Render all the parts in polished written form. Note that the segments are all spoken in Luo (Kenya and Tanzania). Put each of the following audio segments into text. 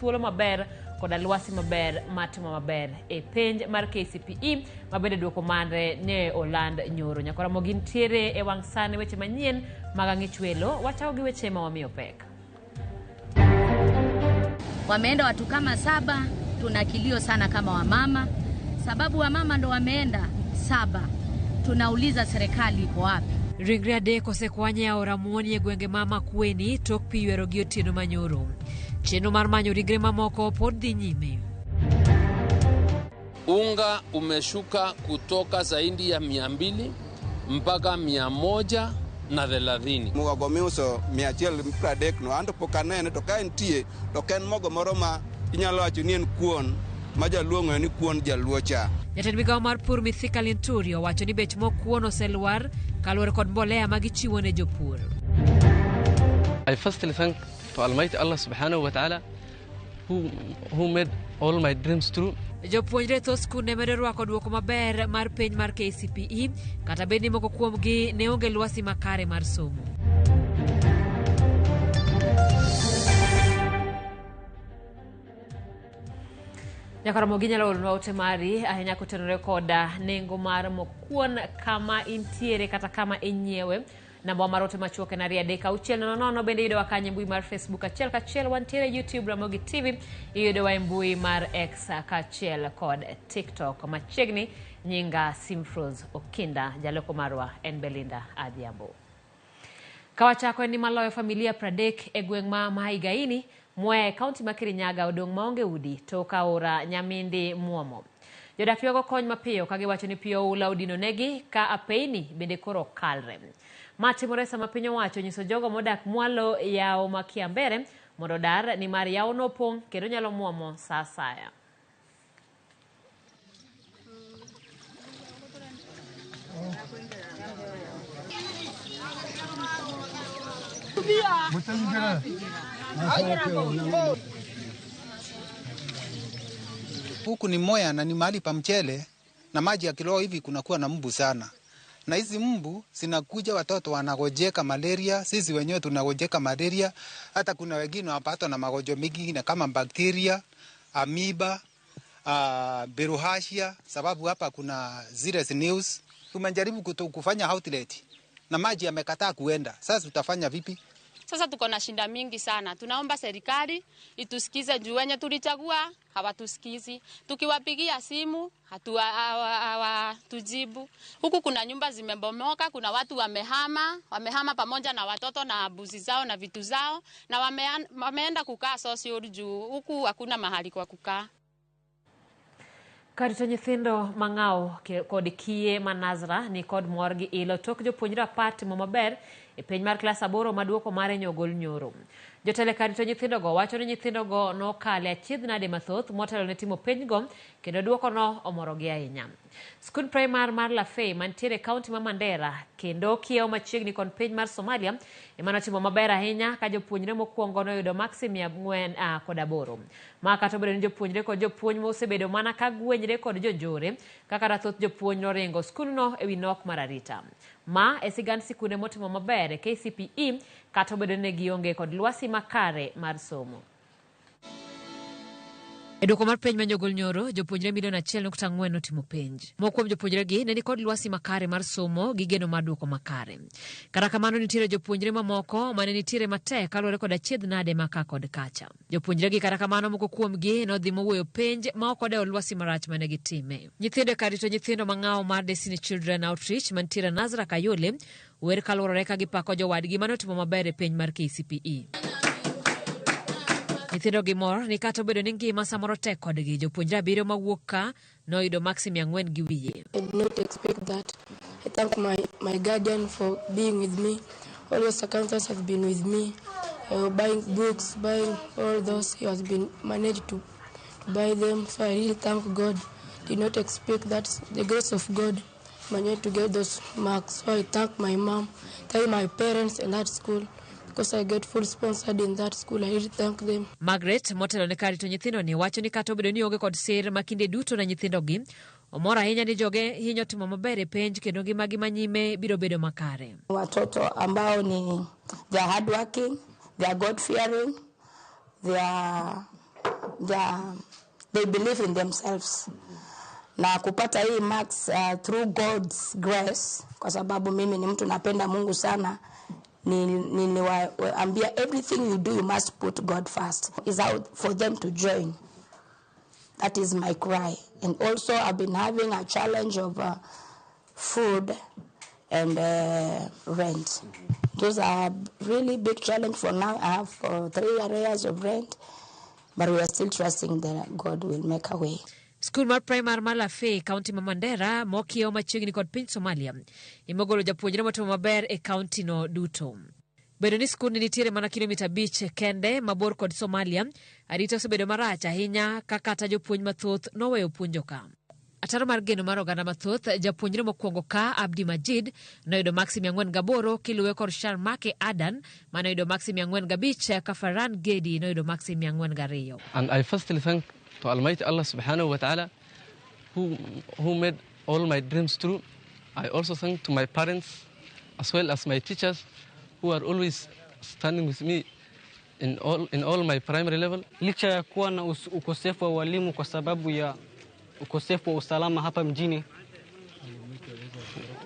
thuolo maber koda lwasi maber mar timo maber e penj mar KCPE ma bende duoko mare ne oland nyoro. Nyakora Ramogi nitiere e wang' sani weche manyien mag ang'ich welo, wachako gi weche ma wamiyo pek. Wameenda watu kama saba. Tuna kilio sana kama wamama, sababu wamama ndo wameenda saba. Tunauliza serikali iko wapi? Ringre adek osekwany e aora Muoni e gwenge ma Makueni tok pi ywero gi otieno manyoro. Chenro mar manyo ringre mamoko pod dhi nyime. Unga umeshuka kutoka zaidi ya 200 mpaka 130. Mogo miuso 130 no anto pok anene to ka entie to ok en mogo moro ma inyalo wacho ni en kuon ma jaluo ong'eyo ni kuon jaluo cha. Jatend migawo mar pur Mithika Linturi owacho ni bech mok kuon oselwar kaluwore kod mbolea ma gichiwo ne jopur. I firstly thank to Almighty Allah subhanahu wa ta'ala who made all my dreams true. Jopuonjre thoth skunde medo rwako duoko maber mar penj mar KCPE kata bed ni moko kuomgi ne onge lwasi makare mar somo. Nyakoromo ginyalo oronwa ote mari ahinya kotenore koda nengo mar mok kuon kama intiere kata kama inyiewe. Namba mar ote machuok en 23600. Bende iyudowa kanyo e mbui mar Facebook achiel kachiel, wantiere YouTube Ramogi TV, iyudowa e mbui mar X kaachiel kod TikTok. Machiegni nyinga Simfrose Okinda, jaloko marwa en Belinda Adhiambo. Kawachako en ni maloyo familia 30 e gweng' ma Mahigaini, Mwea e kaunti ma Kirinyaga odong' maonge udi tok aora Nyamindi muomo. Jodak ywago kony mapiyo ka giwacho ni pi oula odino negi ka apeyni bende koro kalre. Ma timore sama piny owacho onyiso jogo modak mwalo yawo ma Kiambere mondo odar nimar yawono opong' kendo nyalo muomo sa asaya. Huku ni Moya na ni mahali pa mchele na maji yakiloa hivi kunakuwa na mbu sana. Na hizi mbu zinakuja, watoto wanagojeka malaria, sisi wenyewe tunagojeka malaria, hata kuna wengine wanapatwa na magonjwa mengine kama bakteria, amiba, bilharzia, sababu hapa kuna zile news. Tumejaribu kufanya outlet na maji yamekataa kuenda. Sasa tutafanya vipi? Sasa tuko na shinda mingi sana. Tunaomba serikali itusikize juu wenye tulichagua hawatusikizi. Tukiwapigia simu hawatujibu. Huku kuna nyumba zimebomoka, kuna watu wamehama, wamehama pamoja na watoto na mbuzi zao na vitu zao, na wameenda kukaa social juu huku hakuna mahali kwa kukaa. Karito nyithindo mang'aw kod kiye ma Nazra ni kod mor gi ilo tok jopuonjre 10 timo maber e penj mar klas 8 ma duoko mare nyogol nyoro. Jotelo karito nyithindogo wacho ni nyithindogo nokale achiedh nade mathoth motelo ne timo penjgo kendo duokono omorogi ahinya. Skund primar mar Lafey mantiere e kaunti ma Mandera kendo kiewo machiegni kod piny mar Somalia ema notimo maber ahinya ka jopuonjre mokwongo noyudo maksi 408. Ma kata obedo ni jopuonjre kod jopuonj mosebedo mana ka gwenyre kod jonjore kaka thoth jopuonj noringo skundno ewi nok mar arita. Ma e sigand sikunde motimo maber e KCPE kata obedo ni gionge kod lwasi makare mar somo. E duoko mar penj ma nyogol nyoro, jopuonjre milion 1.4 notimo penj. Moko kuom jopuonjregi ne nikod lwasi makare mar somo gi geno mar duoko makare. Kata kamano nitiere jopuonjre mamoko mane nitiere matek kaluwore kod achiedh nade ma ka kod kacha. Jopuonjregi kata kamano moko kuomgi nodhi mowuoyo penj ma ok odewo lwasi marach mane gitime. Nyithindo e kar rito nyithindo mang'awo mar Destiny Children Outreach mantiere Nazra Kayole wer kaluwore ka gipako jowadgi mane otimo maber e penj mar KCPE. Nyithindo gi mor ni kata obedo ni ngima samoro tek kodgi, jopuonjre 7 mawuok ka noyudo maksi 400 gi wiye. I did not expect that. I thank my guardian for being with me. All the circumstances have been with me. Buying books, buying all those, he has been managed to buy them. So I really thank God. Did not expect that the grace of God managed to get those marks. So I thank my mom, thank my parents in that school. Because I get full sponsored in that school, I really thank them. Margaret motelo ne kar rito nyithindo ni wacho ni kata obedo ni onge kod sir ma kinde duto na nyithindogi, omor ahinya ni joge hinyo timo maber e penj kendo ngimagi ma nyime biro bedo makare. Watoto ambao ni they are hardworking, they are God fearing, they are They believe in themselves na kupata hii marks through God's grace, kwa sababu mimi ni mtu napenda Mungu sana. Niliwaambia everything you do, you must put God first. Is out for them to join. That is my cry. And also I've been having a challenge of food and rent. Those are really big challenge for now. I have 3 arrears of rent, but we are still trusting that God will make a way. Skul mar primar mar Lafey, kaunti ma Mandera, mokiewo machiegni kod piny Somalia, emogolo japuonjre motimo maber e kaunti no duto. Bedo ni skundni nitiere mana kilomita 5 kende mabor kod Somalia, arita osebedo marach ahinya ka kata jopuonj mathoth noweyo puonjo ka. Ataro mar geno mar oganda mathoth, japuonjre mokwongo ka Abdi Majid noyudo maksi 408 kiluwe kod Sharmake Adan manoyudo maksi 405 ka Farhan Gedi noyudo maksi 402. And I firstly thank to Almighty Allah subhanahu wa ta'ala who made all my dreams true. I also thank to my parents as well as my teachers who are always standing with me in all my primary level. Licha ya kuwa na ukosefu wa walimu kwa sababu ya ukosefu wa usalama hapa mjini,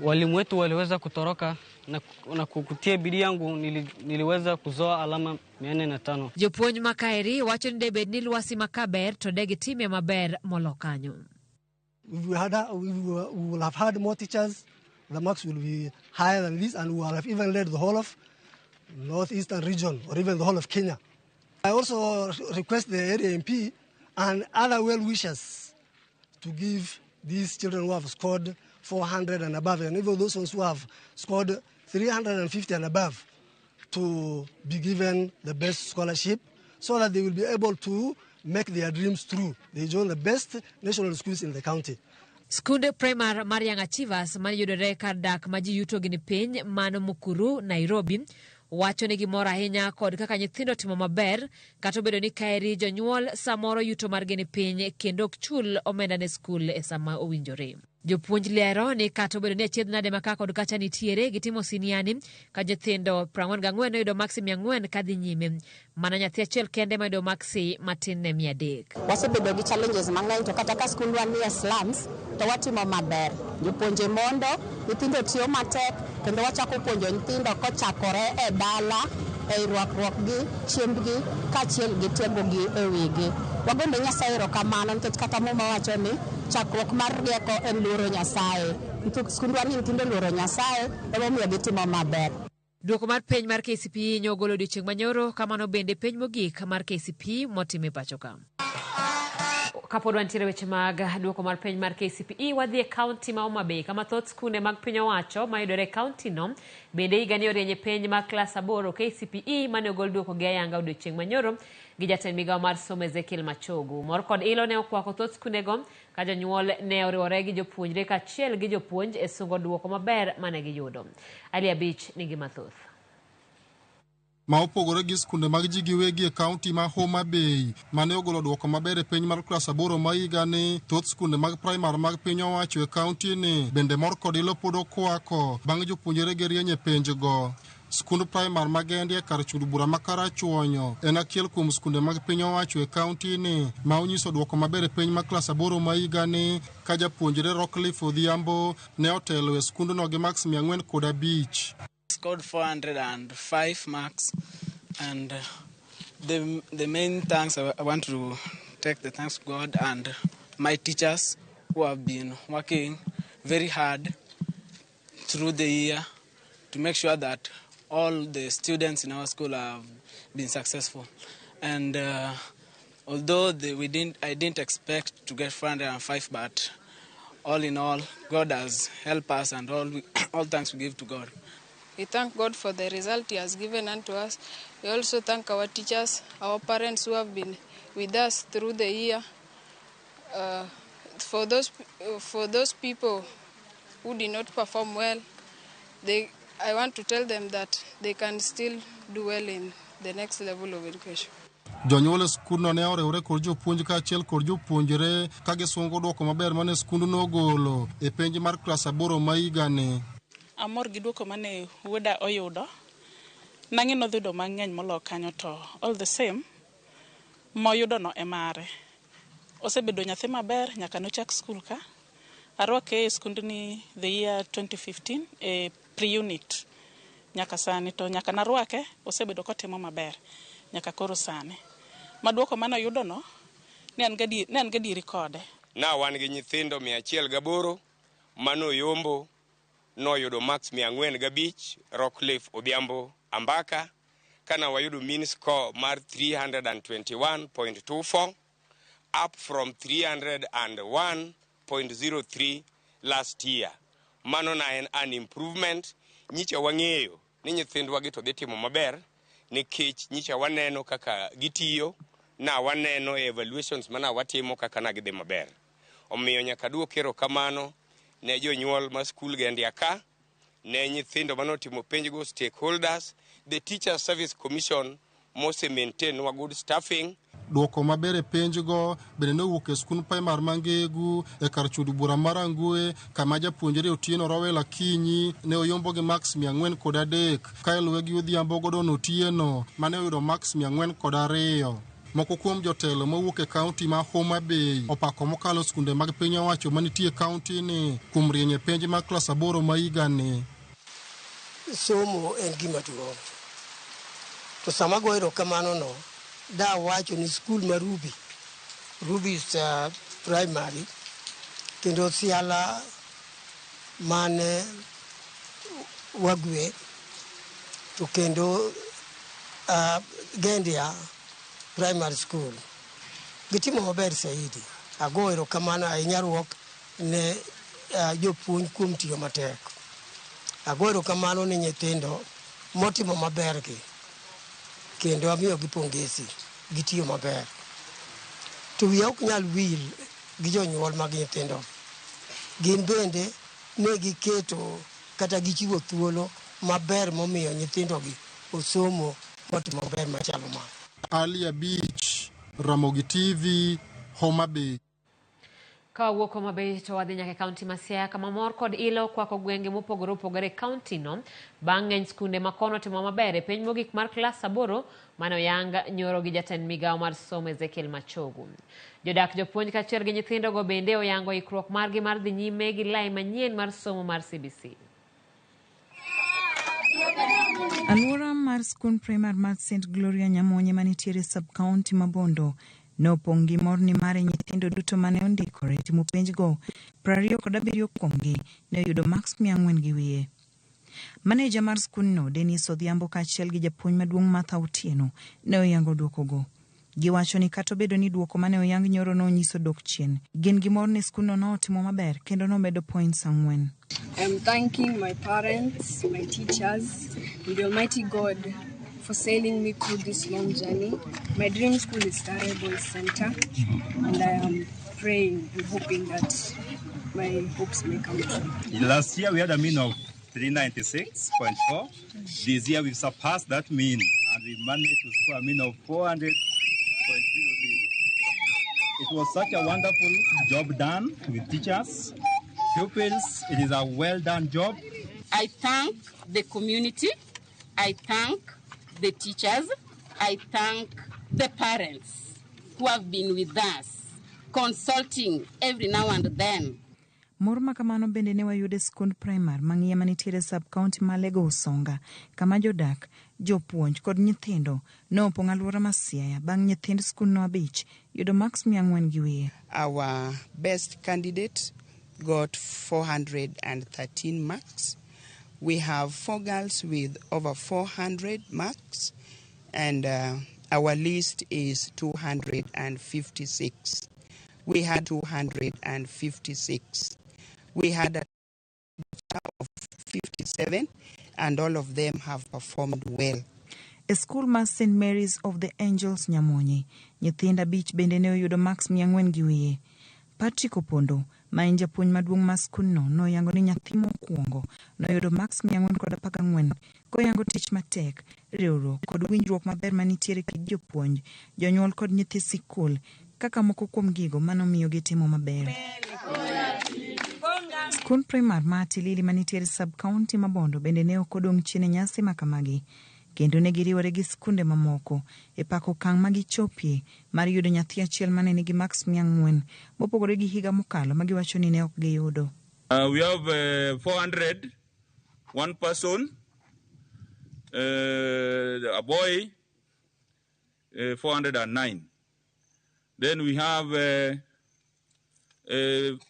walimu wetu waliweza kutoroka na kukutia bidii yangu niliweza kuzoa alama 405. Jopuonj ma kaeri wacho ni debed ni lwasi ma kaber to de gitime maber molo kanyo. If we will have had more teachers, the marks will be higher than this, and we will have even led the whole of Northeastern region or even the whole of Kenya. I also request the area MP and other well-wishers to give these children who have scored 400 and above, and even those ones who have scored 350 and above, to be given the best scholarship so that they will be able to make their dreams true. They join the best national schools in the county. Skunde primar mar Young Achievers maniyudore kar dak ma ji yutogi ni piny mano Mukuru, Nairobi, wacho ni gimor ahinya kod kaka nyithindo timo maber kata obedo ni kaeri jonyuol samoro yuto margi ni piny kendo ok chul omenda ne skul e sama owinjore. Jopuonj lero ni kata obedo ni achiedh nade ma ka kod kacha nitiere, gitimo siniani ka nyithindo 44 noyudo maksi 400 kadhi nyime, mana nyathi achiel kende mayudo maksi matin ne 300. Wasebedo gi challenges mang'eny to kata ka skundwa ni e slums to watimo maber. Jopuonje mondo, nyithindo tiyo matek kendo wachako puonjo nyithindo kochakore e dala, e rwakruokgi, chiembgi kaachiel gi tiegogi e wigi. Wagombe Nyasaye erokamano nikech kata Muma wacho ni chakruok mar rieko en luoro Nyasaye. Skundwa ni nyithindo luoro Nyasaye emomiyo gitimo maber. Duoko mar penj mar KCPE nyogolo odiochieng' manyoro, kamano bende penj mogik mar KCPE motim e pacho ka. Kapod wantiere weche mag duoko mar penj mar KCPE, wadhi e kaunti ma Homa Bay kama thoth skunde mag piny owacho mayudore e kaunti no bende higani orieny e penj mar klas 8 KCPE mane ogol duoko gi ayanga odiochieng' manyoro gi jatend migawo mar somo Ezekiel Machogu. Mor kod ilo ne okwako thoth skundego ka jonyuol ne oriwore gi jopuonjre kaachiel gi jopuonj e sungo duoko maber mane giyudo. Ali Abich nigi mathoth. Ma opogore gi skunde mag ji giwegi e kaunti ma Homa Bay mane ogolo duoko maber e penj mar klas 8 ma higani, thoth skunde mag primar mag piny owacho e kaunti ni bende mor kod ilo pod okwako bang' jopuonjre gi rieny e penjgo. Skund primar mag Endi e kar chud bura ma Karachuonyo en achiel kuom skunde mag piny owacho e kaunti ni ma onyiso duoko maber e penj mar klas 8 ma higani ka japuonjre Rockcliffe Odhiambo ne otelo e skundno gi maks 405. Scored 405 marks, and the main thanks I want to take the thanks to God and my teachers who have been working very hard through the year to make sure that all the students in our school have been successful. And although I didn't expect to get 405, but all in all, God has helped us, and all thanks we give to God. We thank God for the result He has given unto us. We also thank our teachers, our parents who have been with us through the year. For those people who did not perform well, I want to tell them that they can still do well in the next level of education. Jonyuol e skundno ne oriwore kod jopuonj kaachiel kod jopuonjre ka gisungo duoko maber mane skundno ogolo e penj mar klas 8 ma higani. Amor gi duoko mane wuoda oyudo. Nang'e nodhi yudo mang'eny moloyo kanyo, to all the same, Moyudono e mare. Osebedo nyathi maber nyaka nochak skul ka. Arwake e skundni the year 2015 e pre-unit nyaka sani to nyaka narwake osebedo kotimo maber nyaka koro sani. Maduoko mane oyudono ne an gadieri kode. Na wan gi nyithindo 108 manoyombo noyudo marks 405 Rockcliffe Odhiambo Ambaka, kana wayudo mean score mar 321.24 up from 301.03 last year. Mano na en an improvement. Nyicha wang'eyo ni nyithindwa gi to dhi timo maber nikech nyicha waneno kaka gitiyo na waneno evaluations mana watimo kaka na gidhi maber. Omiyo nyaka duok erokamano ne jonyuol ma skul Gendia ka, ne nyithindo manotimo penjgo, stakeholders, the Teacher Service Commission mose maintain wa good staffing. Duoko maber e penjgo bende nowuok e skund primar Mangegu e kar chud bura mar Angwe, kama japuonjre Otieno Rowel Akinyi ne oyombo gi marks 403 ka iluwe gi Odhiambo Gordon Otieno mane oyudo marks 402. Moko kuom jotelo mowuok e kaunti ma Homa Bay opako mokalo skunde mag piny owacho manitie e kaunti ni kuom rieny e penj mag klas 8 ma higani. Somo en gima duong'. To sama goyo erokamano no, da wacho ni skul ma Ruby, Ruby is primary, kendo Siala mane Wagwe, to kendo Gendia Primary School. Gitimo maber saidi. Ago erokamano ahinya ruok ne jopuonj kuom tiyo matek. Ago erokamano ne nyithindo motimo maber gi, kendo amiyogi pongezi, gitiyo maber. To wiya ok nyal wil gi jonyuol mag nyithindo. Gin bende ne giketo kata gichiwo thuolo maber momiyo nyithindogi osomo motimo maber machalo ma. Ali Abich, Ramogi TV, Homa Bay. Ka wawuok Homa Bay to wadhi nyaka e kaunti ma Siaya kama mor kod ilo kwako gwenge mopogore opogore e kaunti no bang' ng'eny skunde ma kono timo maber e penj mogik mar klas 8 mane oyang nyoro gi jatend migawo mar somo Ezekiel Machogu. Jodak, jopuonj kaachiel gi nyithindogo bende oyango ikruok margi mar dhi nyime gi lai manyien mar somo mar CBC. Alwora mar skund primar mar St. Gloria Nyamonye manitiere sub-county ma Bondo nopong' gi mor ni mare nyithindo duto mane ondikore timo penjgo 27 kuomgi ne oyudo marks 400 gi wiye. Maneja mar skundno Dennis Odhiambo kaachiel gi japuonj maduong' Martha Otieno ne oyango duokogo. Giwacho ni kata obedo ni duoko mane oyang nyoro nonyiso dok chien, gin gi mor ni skundno notimo maber kendo nomedo points 4. I'm thanking my parents, my teachers, and the Almighty God for sailing me through this long journey. My dream school is Starehe Boys Center, and I am praying and hoping that my hopes may come true. Last year we had a mean of 396.4. This year we've surpassed that mean, and we managed to score a mean of 400.00. It was such a wonderful job done with teachers, pupils. It is a well done job. I thank the community, I thank the teachers, I thank the parents who have been with us, consulting every now and then. Mor ma kamano bende ne wayudo e skund primar mang'iya manitiere sub-county ma Alego Usonga, kama jodak, jopuonj kod nyithindo ne opong'o alwora ma Siaya bang' nyithind skundno 5 yudo marks 400 gi wiye. Our best candidate got 413 marks. We have 4 girls with over 400 marks, and our list is 256. We had 256. We had a of 57, and all of them have performed well. E skul mar St. Mary's of the Angels Nyamonye, nyithindo 5 bende ne oyudo marks 400 gi wiye. Patrick Opondo, ma en japuonj maduong' mar skundno, noyango ni nyathi mokwongo noyudo marks 414 koyango tich matek, riwruok kod winjruok maber manitiere kind jopuonj, jonyuol kod nyithi sikul kaka moko kuom gigo manomiyo gitimo maber. Skund primar ma Atilili manitiere sub-county ma Bondo bende ne ok odong' chien e nyasi ma kamagi. kendo ne giriwore gi skunde mamoko e pako okang' ma gichopie mar yudo nyathi achiel mane nigi maks 400 mopogore gi higa mokalo ma giwacho ni ne ok giyudo. We have 400, one person, a boy, 409. Then we have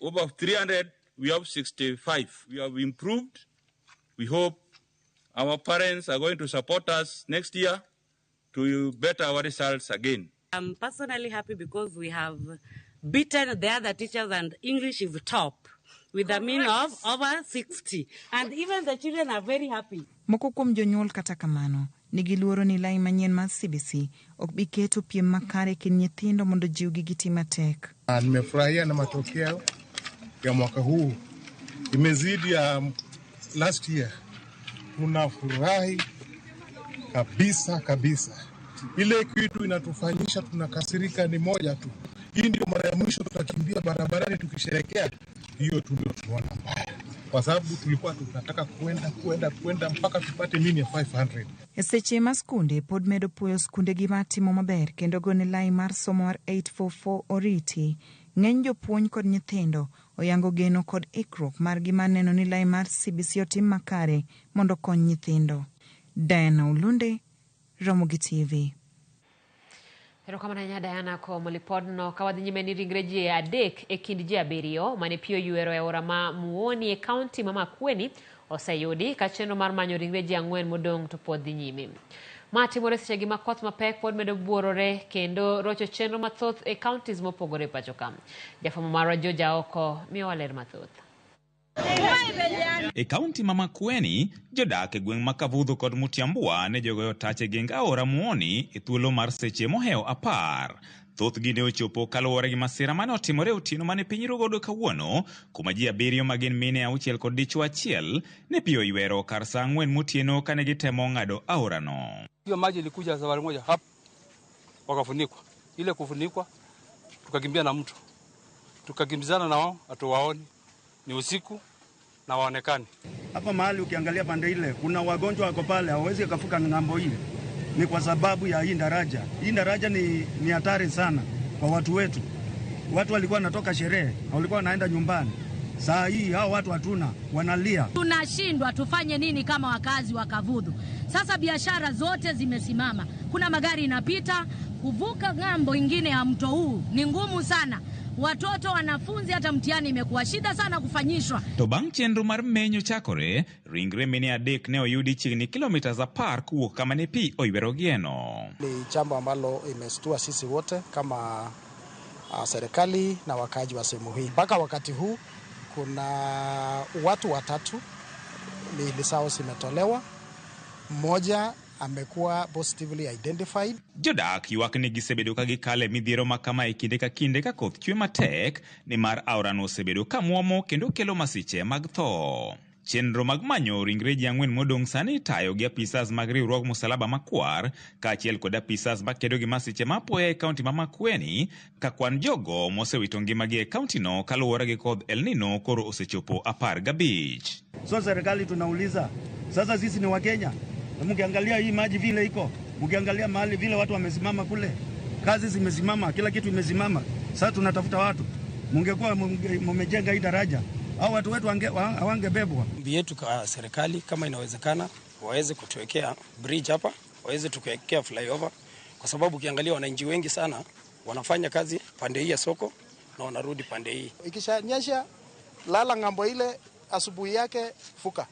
over 300, we have 65. We have improved. We hope our parents are going to support us next year to better our results again. I'm personally happy because we have beaten the other teachers and English is top with a mean of over 60. And even the children are very happy. Moko kuom jonyuol kata kamano nigi luoro ni lai manyien mar CBC ok bi keto piem makare e kind nyithindo mondo jiwgi giti matek. Nimefurahia na matokeo ya mwaka huu, imezidi ya last year. Tunafurahi kabisa kabisa. Ile kitu inatufanyisha tunakasirika ni moja tu, hii ndio mara ya mwisho tutakimbia barabarani tukisherekea. Hiyo tu ndio tunaona mbaya, kwa sababu tulikuwa tunataka kwenda kwenda kwenda mpaka tupate mean ya 500. E seche ma skunde pod medo puoyo skundegi matimo maber kendo gone lai mar somo mar 844 oriti, ng'eny jopuonj kod nyithindo oyango geno kod ikruok margi mar neno ni lai mar CBC otim makare mondo okony nyithindo. Diana Olunde, Ramogi TV. Erokamano ahinya Diana kuom lipodno. Ka wadhi nyime ni ringre ji 3 e kind ji 7 mane pi oywero e aora ma Muoni e kaunti ma Makueni oseyudi ka chenro mar manyo ringre ji 4 modong' to pod dhi nyime. Ma timore sechegi ma koth mapek pod medo buorore kendo rocho chenro mathoth e counties mopogore e pacho ka. Jafwambo marwa George Aoko miyowa ler mathoth. E kaunti ma Makueni, jodak e gweng' ma Kavudho kod Mutiambua ne jogoyo tach e geng aora Muoni e thuolo mar seche mohewo 10. Thothgi ne ochopo kaluwore gi masira mane otimore otieno mane piny rugodo kawuono, kuma ji 7 ma gin mine 6 kod dichwo 1 ne pi oywero kar saa 4 motieno kane gitemo ng'ado aorano. Hiyo maji ilikuja safari moja hap, wakafunikwa. Ile kufunikwa, tukakimbia na mto, tukakimbizana na wao, hatuwaoni. Ni usiku na waonekani. Hapa mahali ukiangalia pande ile kuna wagonjwa wako pale hawawezi kuvuka ng'ambo ile. Ni kwa sababu ya hii daraja. Hii daraja ni hatari sana kwa watu wetu. Watu walikuwa wanatoka sherehe, walikuwa wanaenda nyumbani. Saa hii hao watu hatuna, wanalia. Tunashindwa tufanye nini kama wakazi wa Kavudhu? Sasa biashara zote zimesimama. Kuna magari inapita, kuvuka ng'ambo ingine ya mto huu ni ngumu sana. Watoto wanafunzi hata mtihani imekuwa shida sana kufanyishwa. To bang' chenro mar menyo chakore, ringre mine 3 ne oyudi chiegni kilomita 10 kowuok kama ne pi oywerogieno. Ni jambo ambalo imestua sisi wote kama serikali na wakaaji wa sehemu hii. Mpaka wakati huu kuna watu 3 miili zao zimetolewa, mmoja amekuwa positively identified. Jodak ywak ni gisebedo ka gikale midhiero ma kama e kinde ka kinde ka koth chwe matek nimar aorano osebedo ka muomo kendo kelo masiche mag tho. Chenro mag manyo ringre ji 4 modong' sani itayo gi apisas mag riwruog Musalaba Makwar kaachiel kod apisas makedo gi masiche ma apoya e kaunti ma Makueni, ka kwan jogo mosewito ngimagi e kauntino kaluwore gi kodh El Nino koro osechopo 15. So serikali tunauliza, sasa sisi ni Wakenya. Mkiangalia hii maji vile iko, mkiangalia mahali vile watu wamesimama kule, kazi zimesimama, kila kitu imesimama. Sasa tunatafuta watu. Mungekuwa mmejenga hii daraja, au watu wetu hawangebebwa. Ombi yetu kwa serikali, kama inawezekana waweze kutuwekea bridge hapa, waweze tukuwekea flyover, kwa sababu ukiangalia wananchi wengi sana wanafanya kazi pande hii ya soko na wanarudi pande hii. Ikishanyesha lala ng'ambo ile, asubuhi yake fuka.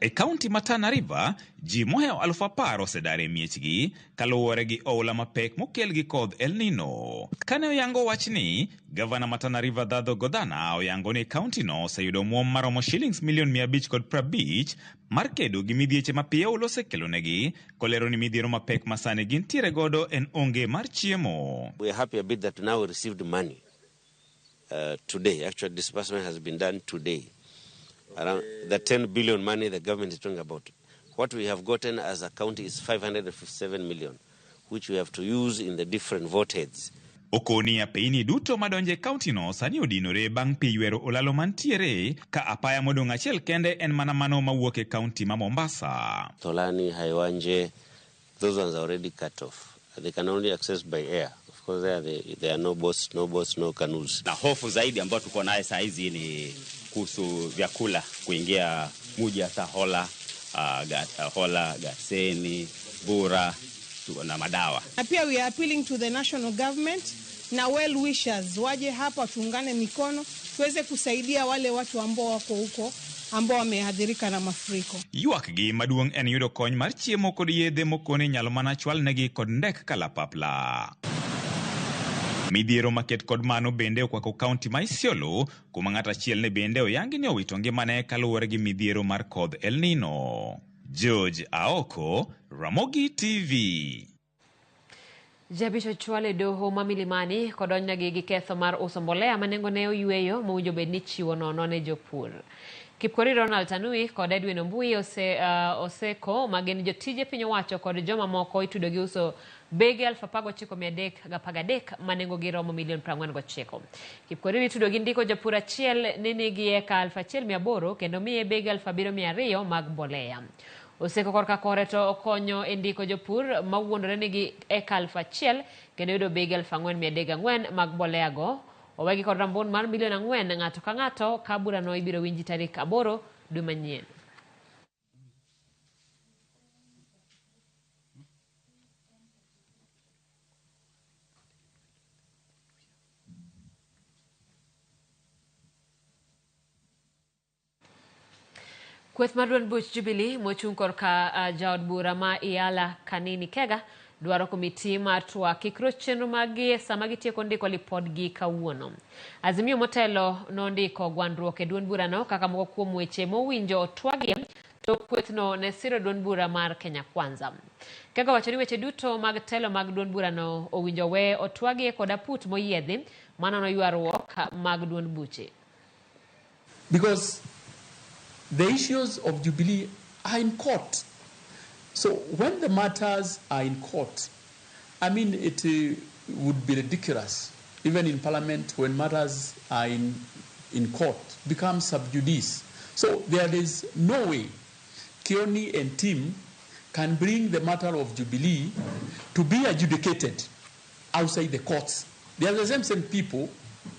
E kaunti ma Tana River, ji mohewo 10,000 osedar e miechgi kaluwore gi oula mapek mokel gi kodh El Nino. Kane oyango wachni, gavana ma Tana River Dhadho Godhana oyango ni kauntino oseyudo omwom maromo shillings milion 550 mar kedo gi midhieche ma pi oula osekelonegi, kolero ni midhiero mapek ma sani gintiere godo en onge mar chiemo. We are happy a bit that now we received money today. Actually, disbursement has been done today. Around the 10 billion money the government is talking about. What we have gotten as a county is 557 million, which we have to use in the different vote heads. Okoni apeyni duto madonje kaunti no sani odinore bang' pi ywero olalo mantiere ka apaya modong' achiel kende en mana mano mawuok e kaunti ma Mombasa. Tolani, Haiwanje, those ones are already cut off. They can only access by air. Of course, there are no boats, no canoes. Na hofu zaidi ambayo tuko naye saa hizi ni kuhusu vyakula kuingia muji hasa Hola, Hola, Garseni, Bura na madawa. Na pia we are appealing to the national government na well wishers waje hapa tuungane mikono tuweze kusaidia wale watu ambao wako huko ambao wameathirika na mafuriko. Ywak gi maduong' en yudo kony mar chiemo kod yedhe mokone nyalo mana chwalnegi kod ndek kalapapla. Midhiero maket kod mano bende okwako kaunti ma Isiolo kuma ng'at achiel ne bende oyangi ni owito ngimane kaluwore gi midhiero mar kodh El Nino. George Aoko, Ramogi TV. Jabich ochwal e doho ma Milimani kodonjnegi gi ketho mar uso mbolea ma nengone oyweyo mowinjo bed ni chiwo nono ne jopur. Kipkorir Ronald Tanui kod Edwin Ombui Oseko ma gin jotije piny owacho kod joma moko itudo gi uso bege 19,313 ma nengogi romo milion 49. Kipkorir itudo gi ndiko japur achiel ni nigi eka 1,800 kendo miye bege 7,200 mag mbolea. Oseko korka kore to okonyo e ndiko jopur mawuondore nigi eka 1,000 kendo yudo bege 4,304 mag mbolea go. Owegi kod rambun mar milion 4 ng'ato ka ng'ato ka burano ibiro winji tarik 8 dwe manyien. Kweth mar duond buch Jubilee mochung' korka jaod bura ma Iala Kanini Kega dwaro komiti mar twak kik roch chenro maggi sama gitieko ndiko lipodgi kawuono. Azimio motelo nondiko gwandruok e duond burano kaka moko kuom weche mowinjo otwagie to kwethno ne siro duond bura mar Kenya Kwanza. Kega wacho ni weche duto mag telo mag duond burano owinjo we otwagie kod aput moyiedhi manono ywaruok mag duond buche. Because the issues of Jubilee are in court. So when the matters are in court, I mean, it would be ridiculous, even in parliament, when matters are in court, become sub judice. So there is no way Kioni and team can bring the matter of Jubilee to be adjudicated outside the courts. They are the same people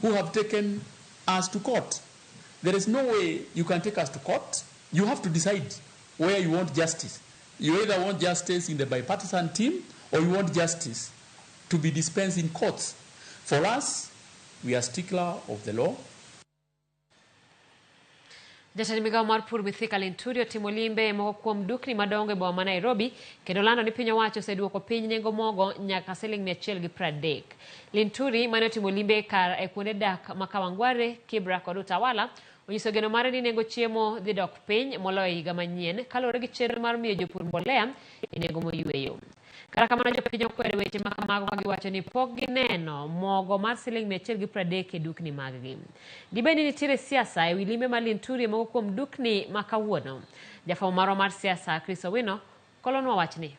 who have taken us to court. There is no way you can take us to court. You have to decide where you want justice. You either want justice in the bipartisan team or you want justice to be dispensed in courts. For us, we are stickler of the law. Jatend migao mar pur Mithika Linturi otimo limbe moko kuom dukni madongo e boma ma Nairobi kendo lando ni piny owacho oseduoko piny nengo mogo nyaka siling 130. Linturi mane otimo limbe kar e kuonde dak ma Kawangware, Kibra kod Utawala onyiso geno mare ni nengo chiemo dhi dok piny moloyo higa manyien kaluwore gi chenro mar miyo jopur mbolea e nengo moyweyo. Kata kamano jopiny okwedo weche ma kamago ka giwacho ni pok gineno mogo mar siling 130 e dukni maggi. Dibed ni nitiere siasa ewi limbe mar Linturi moko kuom dukni ma kawuono. Jafwambo marwa mar siasa Chris Owino kolonwa wachni.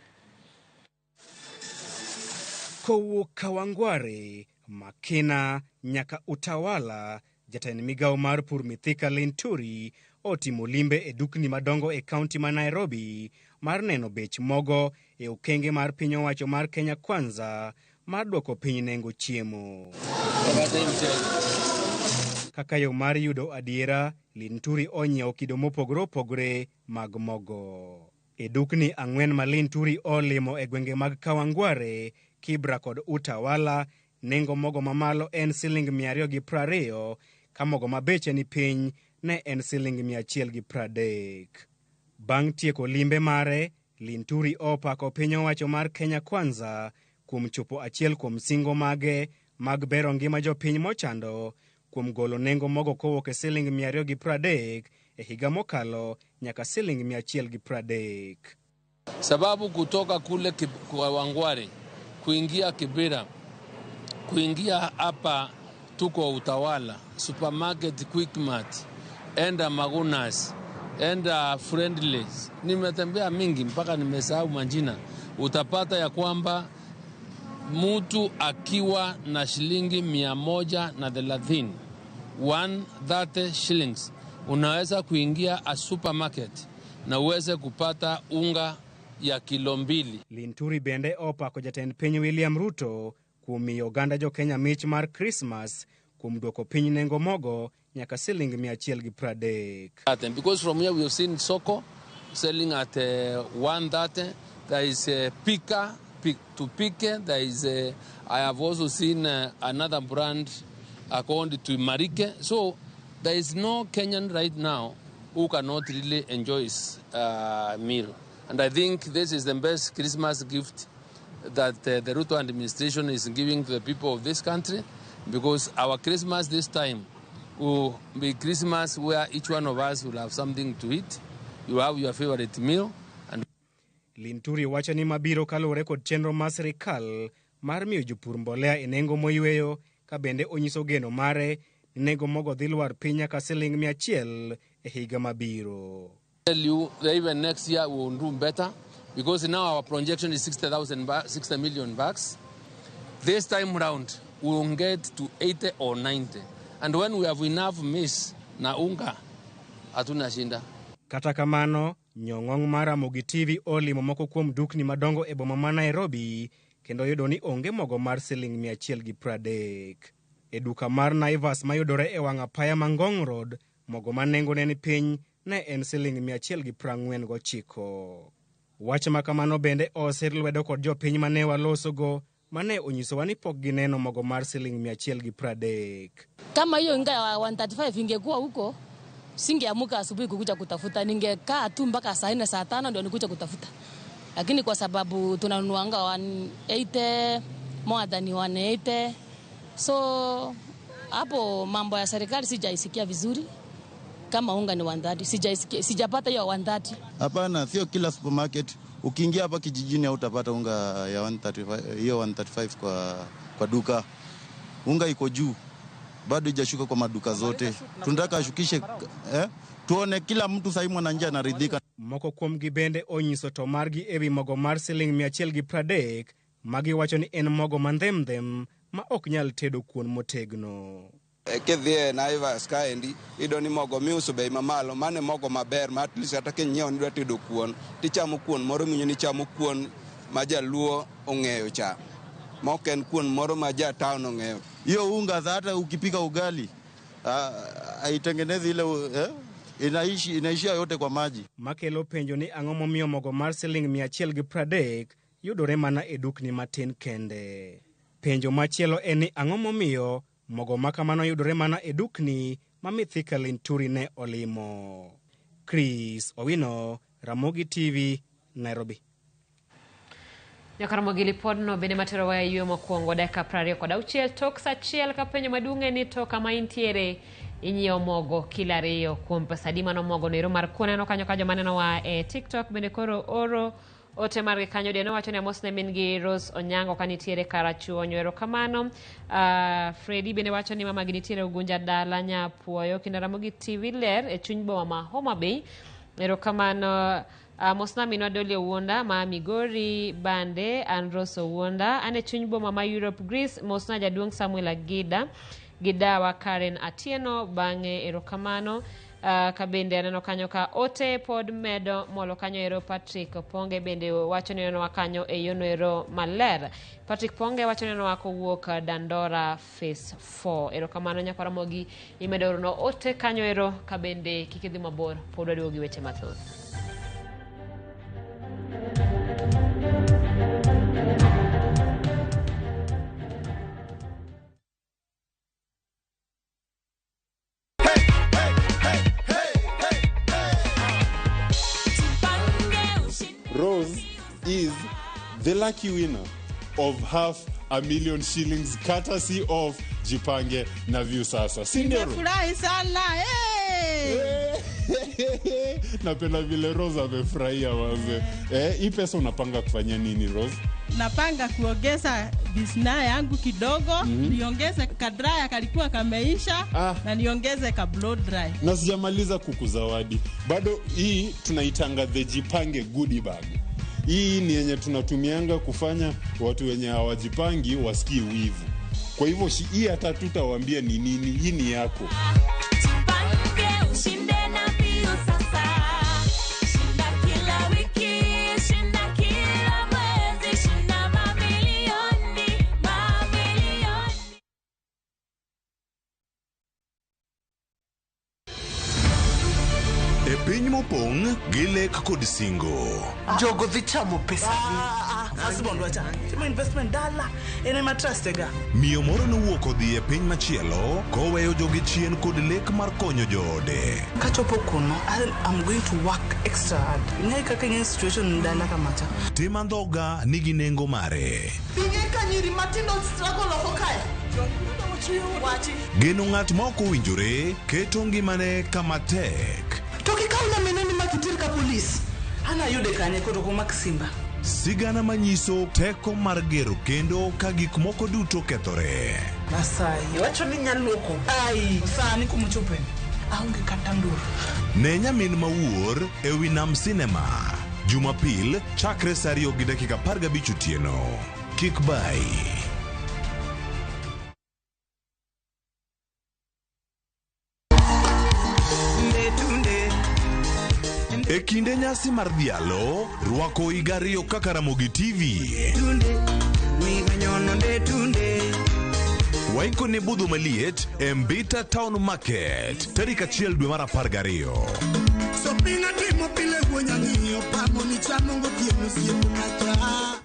Kowuok Kawangware, Makina nyaka Utawala, jatend migao mar pur Mithika Linturi otimo limbe e dukni madongo e kaunti ma Nairobi mar neno bech mogo e okenge mar piny owacho mar Kenya Kwanza mar duoko piny nengo chiemo. Kaka yo mar yudo adiera, Linturi onyiewo kido mopogore opogore mag mogo. E dukni 4 ma Linturi olimo e gwenge mag Kawangware, Kibra kod Utawala, nengo mogo mamalo en siling 220, ka mogo ma beche ni piny ne en siling 130. Bang' tieko limbe mare, Linturi opako piny owacho mar Kenya Kwanza kuom chopo achiel kuom singo mage mag bero ngima jopiny mochando kuom golo nengo mogo kowuok e siling 230 e higa mokalo nyaka siling 130. Sababu kutoka kule Kawangware kuingia Kibera kuingia hapa tuko Utawala, supermarket Quickmart, enda Magunas, enda Friendlies, nimetembea mingi mpaka nimesahau majina. Utapata ya kwamba Mtu akiwa na shilingi 130, 130 shillings, unaweza kuingia a supermarket na uweze kupata unga ya kilo 2. Linturi bende opako jatend piny William Ruto kuom miyo oganda jo Kenya mich mar Krismas kuom duoko piny nengo mogo nyaka siling 130. Because from here we have seen Soko selling at 130. There is a Pika, pick to pick. There is a, I have also seen another brand according to Marike. So there is no Kenyan right now who cannot really enjoy his meal. And I think this is the best Christmas gift that the Ruto administration is giving to the people of this country, because our Christmas this time will be Christmas where each one of us will have something to eat. You have your favorite meal. And Linturi wacho ni mabiro kaluwore kod chenro mar sirikal mar miyo jopur mbolea e nengo moyweyo, ka bende onyiso geno mare ni nengo mogo dhi lwar piny nyaka siling 100 e higa mabiro. Tell you that even next year we will do better, because now our projection is 60 million bags. This time round we will get to 80 or 90. And when we have enough maize na unga, hatuna shinda. Kata kamano, nyong'ong mar Ramogi TV olimo moko kuom dukni madongo e boma ma Nairobi kendo yudo ni onge mogo mar siling 130. E duka mar Naivas mayudore e wang' apaya ma Ngong Road, mogo ma nengone ni piny ne en siling 149. Wach ma kamano bende osir lwedo kod jopiny mane walosogo mane onyisowa ni pok gineno mogo mar siling 130. Kama hiyo unga ya 135 ingekuwa huko, singeamuka asubuhi kukuja kutafuta, ningekaa tu mpaka saa 4 saa 5 ndio nikuja kutafuta. Lakini kwa sababu tunanunuanga 180, more than 180. So hapo mambo ya serikali sijaisikia vizuri. Kama unga ni 130, sijapata hiyo 130. Hapana, sio kila supermarket. Ukiingia hapa kijijini hautapata unga ya 135, hiyo 135 kwa duka. Unga iko juu. Bado haijashuka kwa maduka zote. Tunataka ashukishe, tuone kila mtu sasa mwananchi anaridhika. Moko kuomgi bende onyiso to margi ewi mogo mar siling 130, magi wacho ni en mogo mandhemdhem ma ok nyal tedo kuon motegno. Kidhi e Naivas kaendi, iyudo ni mogo miuso bei mamalo, mano e mogo maber ma at least kata kinyiewo ni idwa tedo kuon, tichamo kuon moro miwinjo ni ichamo kuon ma jaluo ong'eyo cha, ma ok en kuon moro ma ja town ong'eyo. Hiyo unga hata ukipika ugali haitengenezi ile inaishia yote kwa maji. Makelo penjo ni ang'o momiyo mogo mar siling 130 yudore mana e dukni matin kende. Penjo machielo en ni ang'o momiyo mogo ma kamano yudore mana e dukni ma Mithika Linturi ne olimo. Chris Owino, Ramogi TV, Nairobi. Nyakaramogi lipodno bende matero waya yueyo mokwongo dakika 26 tok saa 1 ka penjo maduong' en ni to kama intiere inyiewo mogo kilo 2 kuom pesa adi? Mano mogo noero mar kuon. Aneno kanyo ka joma nenowa e TikTok bende koro oro ote margi kanyo. Dieno wacho ni amos ne min gi Rose Onyango ka nitiere Karachuonyo, erokamano. Fredi bende wacho ni mama gi nitiere Ugunja dala Nyapuoyo kendo Ramogi TV ler e chuny boma ma Homa Bay, erokamano. Mosna minwa Dolly Owuonda ma Migori bande an Rose Owuonda an e chuny boma ma Europe Greece. Mosna jaduong' Samuel Agida gi dawa Karen Atieno bang'e, erokamano. Ka bende aneno kanyo ka ote pod medo molo kanyo ero. Patrick Ponge bende wacho ni nenowa kanyo e yono ero maler. Patrick Ponge wacho ni nenowa kowuok Dandora Phase 4, erokamano. Nyakwaramogi imedo orono ote kanyo ero ka bende kik idhi mabor, pod waduogo gi weche mathoth. Rose is the lucky winner of 500,000 shillings courtesy of Jipange na Viusasa. Si ndio? Nimefurahi sana. Hey! Napenda vile Rose amefurahia waze. Hii pesa unapanga kufanya nini Rose? Napanga kuongeza business yangu kidogo, niongeze kadraya kalikuwa kameisha, na niongeze ka blow dry. Na sijamaliza kukuzawadi. Bado hii tunaitanga the Jipange goodie bag. Hii ni yenye tunatumianga kufanya watu wenye hawajipangi wasikie wivu. Kwa hivyo hii hata tutawaambia ni nini, hii ni yako. Jipange ushinde na Viusasa. Shinda kila wiki, shinda kila mwezi, shinda mamilioni, mamilioni. E piny mopong' gi lek kod singo. Jogo dhi chamo pesa gi. Husband wacha. Timo investment dala. En ema trust ga. Miyo moro nowuok odhi e piny machielo koweyo joge chien kod lek mar konyo joode. Kachopo kuno, I'm going to work extra hard. Ing'e kaka ing'e situation dala kamacha. Tim andhoga nigi nengo mare. Ing'e ka nyiri matindo struggle oko kae. Wachi. Geno ng'at ma ok owinjore keto ngimane kama tek. To kikaw nyamineni ma kiter ka polis. An ayude kanye koro komak simba. Sigana manyiso teko mar gero kendo ka gik moko duto kethore. Masai, wacho ni nyaluoko. Ai, sani kumochope. Aonge kata nduru. Ne nyamin mawuor e wi Nam Cinema. Jumapil chakre saa 2:15 otieno. Kik bai. E kinde nyasi mar dhialo, rwako higa ariyo kaka Ramogi TV. Waiko ne budho maliet e Mbita Town Market tarik 1 dwe mar 12.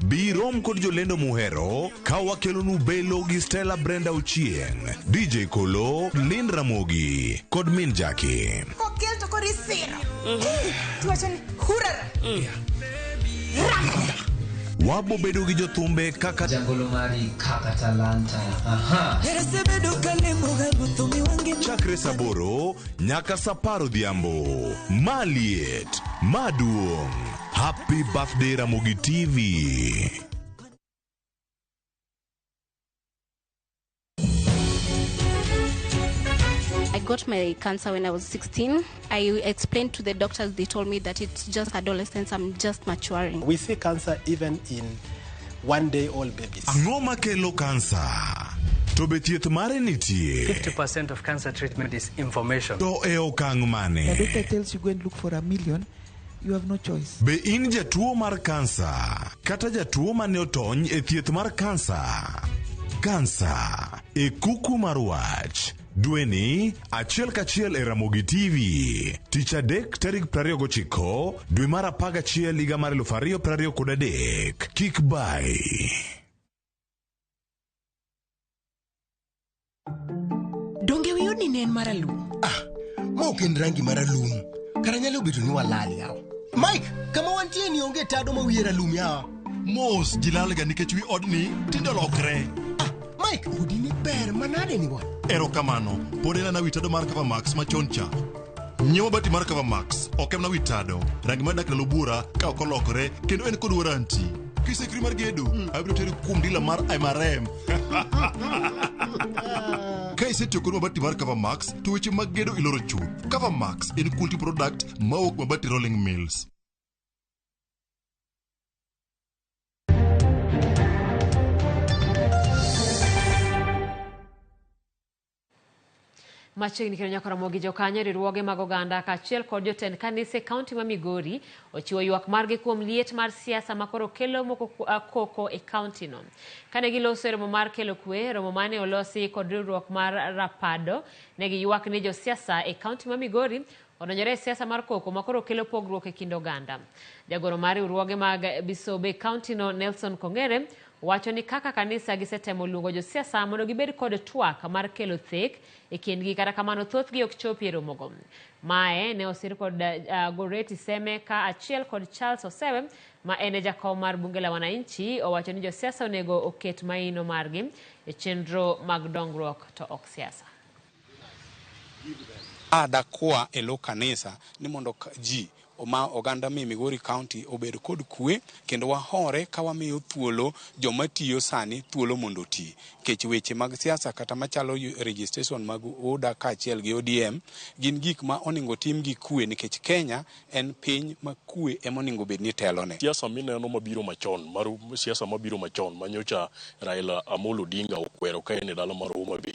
Bi rom kod jolendo muhero ka wakelonu Belo gi Stella Brenda Ochieng, DJ Kolo, Lynn Ramogi kod Min Jackie. Kokel to koro isiro. Tiwacho ni hurara. Wabo bedo gi jothumbe kaka Jagolo mari kaka talanta. Aha. Chakre saa 8 nyaka saa 10 odhiambo. Maliet maduong'. Happy birthday Ramogi TV. I got my cancer when I was 16. I explained to the doctors, they told me that it's just adolescence, I'm just maturing. We see cancer even in one-day-old babies. Ang'o makelo kansa? To be thieth mare nitie? 50% of cancer treatment is information. To e okang' mane? The doctor tells you go and look for $1 million, you have no choice. Be in jatuo mar kansa kata jatuo mane otony e thieth mar kansa? Kansa e kuku mar wach. Dweni achiel kachiel e Ramogi TV. Tich adek tarik 29 dwe mar 11 higa mar 2023. Kik bai. Donge wiyud ni ne en maralum? Ma ok en rangi maralum. Kara nyalo bedo ni walal yawa. Mike, kama wantie ni onge tado ma wiye ralum yawa. Mos ji lalga nikech wi odni tinde olokre. Mike, odi ni ber manade ni bwana. Erokamano, pod en ana wi tado mar Cover Max machon cha. Nyiew mabati mar Cover Max, ok en mana wi tado. Rangi mar dak ndalo buora ka ok olokore kendo en kod warranty. Kisekri mar gedo, abiro teri kuom dila mar MRM. Ka isetiyo kod mabati mar Cover Max, to weche mag gedo iloro chuth. Cover Max en quality product mawuok Mabati Rolling Mills. Machiegni kendo nyaka Ramogi jokanyo riwruoge mag oganda kaachiel kod jotend kanise e kaunti ma Migori ochiwo ywak margi kuom liet mar siasa makoro kelo moko koko e kaunti no. Kane giloso e romo mar kelo kwe, romo mane olosi kod riwruok mar Rapado, ne giywak ni josiasa e kaunti ma Migori odonjore e siasa mar koko makoro kelo pogruok e kind oganda. Jagoro mar riwruoge mag Bisobe e kaunti no Nelson Kongere wacho ni kaka kanisa gisetemo luongo josiasa mondo gibed kod twak mar kelo thek e kindgi, kata kamano thothgi ok chopi e romogo. Mae ne osir kod Goreti Seme ka achiel kod Charles Osewe ma en e jakom mar bunge la wananchi owacho ni josiasa onego oket maino margi e chenro mag dongruok to ok siasa. Adakwa e lo kanisa ni mondo ji ma oganda mi Migori County obed kod kwe kendo wahore ka wamiyo thuolo joma tiyo sani thuolo mondo oti. Nikech weche mag siasa kata machalo registration mag UDA kaachiel gi ODM gin gik ma onego tim gi kwe nikech Kenya en piny ma kwe ema onego bed ni telone. Siasa mineno mabiro machon mar siasa mabiro machon manyocha Raila Amolo Odinga okwero ka en e dala mar Homa Bay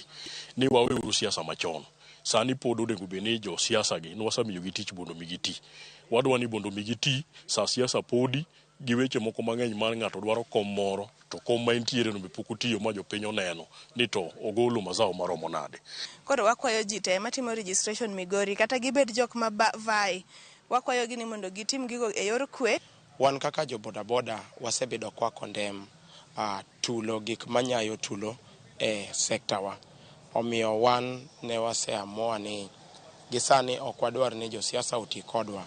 ni waweuru siasa machon. Sani pod onego bed ni jo siasa gi nwasemiyogi tich mondo mi giti. Wadwa ni mondo mi giti sa siasa podi gi weche moko mang'eny mar ng'ato dwaro kom moro to kom ma entiere no be pok otiyo ma jopiny oneno ni to ogolo mazao maromo nade. Koro wakwayo ji te matimo registration Migori kata gibed jok ma vai, wakwayogi ni mondo gitim gigo e yor kwe. Wan kaka jo bodaboda wasebedo kwa condemn tulo gik manyayo tulo e sekta wa. Omiyo wan ne waseamua ni gisani ok wadwar ni josiasa oti kodwa.